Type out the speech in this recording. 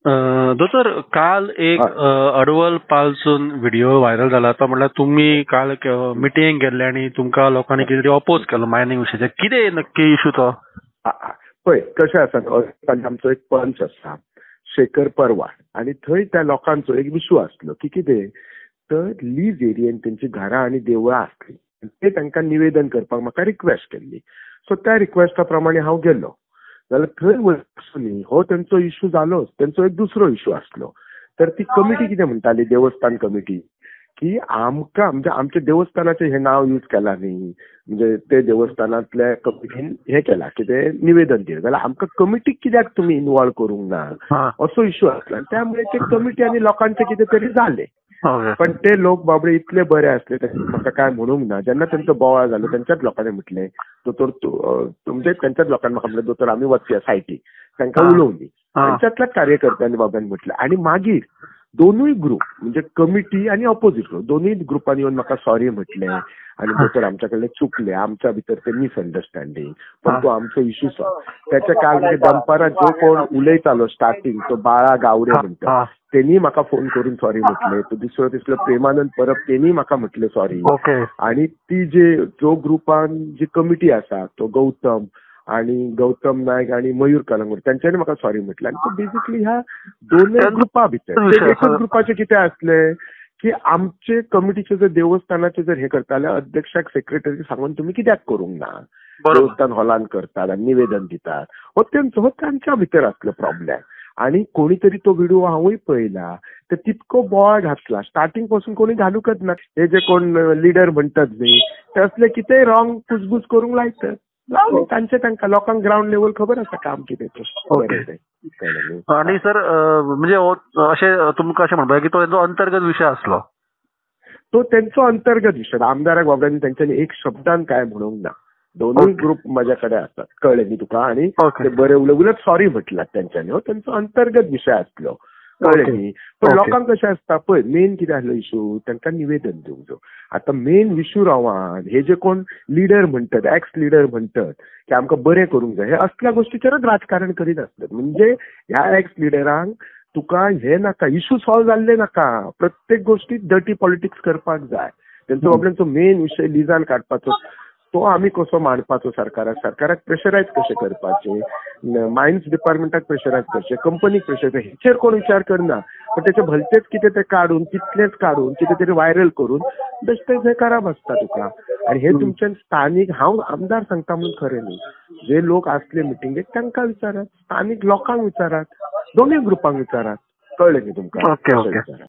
दोतोर, काल एक अडवल पालसून व्हिडिओ व्हायरल जाला, तो म्हणल्यार तुमी काल मिटींग गेल्ले आनी तुमकां लोकांनी कितें तरी ऑपोज केलो मायनींग विशयाचेर. कितें नक्की इशू तो? पळय कशें आसा, आमचो एक पंच आसा शेखर परवार आनी थंय त्या लोकांचो एक इशू आसलो की कितें तर लीज एरियेन तेंची घरां आनी देवळां आसली, ते तांकां निवेदन करपाक म्हाका रिक्वेस्ट केल्ली. सो त्या रिक्वेस्टा प्रमाणे हांव गेलो जाल्यार थंय वचून हो तेंचो इशू जालोच. तेंचो एक दुसरो इशू आसलो तर ती कमिटी कितें म्हणटाली, देवस्थान कमिटी, की आमकां म्हणजे आमच्या देवस्थानाचें हें नांव यूज केलां न्ही, म्हणजे ते देवस्थानांतल्या कमिटीन हें केलां कितें निवेदन दिलें जाल्यार आमकां कमिटीक कित्याक तुमी इनवॉल्व करूंक ना असो इशू आसलो. आनी त्यामुळे ते कमिटी आनी लोकांचें कितें तरी जालें. पण ते लोक बाबडे इतले बरे आसले म्हाका काय म्हणूंक ना. जेन्ना तेंचो बोवाळ जालो तेंच्याच लोकांनी म्हटलें दोतोर, म्हणजे तेंच्याच लोकांनी म्हाका म्हटलें दोतोर आमी वचया सायटीक, तांकां उलोवनी तेंच्यातल्याच कार्यकर्त्यांनी बाबांनी म्हटलें. आनी मागीर दोनूय ग्रुप म्हणजे कमिटी आनी ऑपोजीट ग्रुप दोनूय ग्रुपांनी येवन म्हाका सॉरी म्हटलें आनी दोतोर आमच्या कडले चुकले, आमच्या भितर ते मिसअंडरस्टँडींग, पण तो आमचो इशू सॉल्व. त्याच्या काल म्हणजे दनपारां जो कोण उलयतालो स्टार्टींग तो बाळा गावडे म्हणटा तेणी म्हाका फोन करून सॉरी म्हटलें. तो दुसरो तिसरो प्रेमानंद परब तेणी म्हाका म्हटलें सॉरी. आनी ती जे जो ग्रुपान जी कमिटी आसा तो गौतम आणि गौतम नायक आणि मयूर कलंगूट तेंच्यांनी म्हाका सॉरी म्हटलें. आनी तो बेसिकली ह्या दोनूय ग्रुपा भितर एकच ग्रुपाचें कितें आसलें की आमचे कमिटीचे जर देवस्थानाचे जर हे करता जाल्यार अध्यक्षाक सेक्रेटरी सांगून तुमी कित्याक करूंक ना, देवस्थान हॉलान करतात आनी निवेदन दितात, हो तेंचो हो तांच्या भितर आसलो प्रॉब्लेम. आनी कोणी तरी तो व्हिडिओ हांवूय पळयला तर तितको बोवाळ घातला स्टार्टींग पासून कोणी घालूंकच ना. हे जे कोण लिडर म्हणटात न्ही ते असले कितेंय रॉंग कुजबूज करूंक लायतात. तांचे तांकां लोकांक ग्रावंड लेवल खबर आसा काम कितें तें. आनी सर म्हणजे अशें तुमकां अशें म्हणपाक की तो तेंचो अंतर्गत विशय आसलो, तो तेंचो अंतर्गत विशय. आमदाराक बाबड्यांनी तेंच्यांनी एक शब्दान काय म्हणूंक ना. दोनूय ग्रुप म्हज्या कडेन आसात, कळ्ळें न्ही तुका. आनी ते बरे उलय उलट सॉरी म्हटलां तेंच्यांनी, हो तेंचो अंतर्गत विशय आसलो, कळ्ळें न्ही. पण लोकांक कशें आसता पळय, मेन कितें आसलो इशू तांकां निवेदन दिवंक जाय. आतां मेन इशू रावान हे जे कोण लिडर म्हणटात, एक्स लिडर म्हणटात की आमकां बरें करूंक जाय, हे असल्या गोश्टीचेरच राजकारण करीत आसतात. म्हणजे ह्या एक्स लिडरांक तुका हे नाका, इशू सॉल्व जाल्ले नाका, प्रत्येक गोश्टीक डर्टी पॉलिटिक्स करपाक जाय. तेंचो बाबड्यांचो मेन विशय लिजान काडपाचो तो आमी कसो मांडपाचो सरकाराक, सरकाराक प्रेशरायज कशें करपाचें, मायन्स डिपार्टमेंटाक प्रेशरायज करचें, कंपनीक प्रेशर, हेचेर कोण विचार करना. पण तेचे भलतेच कितें तें काडून तितलेंच काडून कितें तरी व्हायरल करून बेश्टेच हें खराब आसता तुका. आनी हे तुमच्यान स्थानीक, हांव आमदार सांगता म्हणून खरें न्ही, जे लोक आसले मिटिंगेक तांकां विचारात, स्थानीक लोकांक विचारात, दोनूय ग्रुपांक विचारात, कळ्ळें न्ही तुमकां.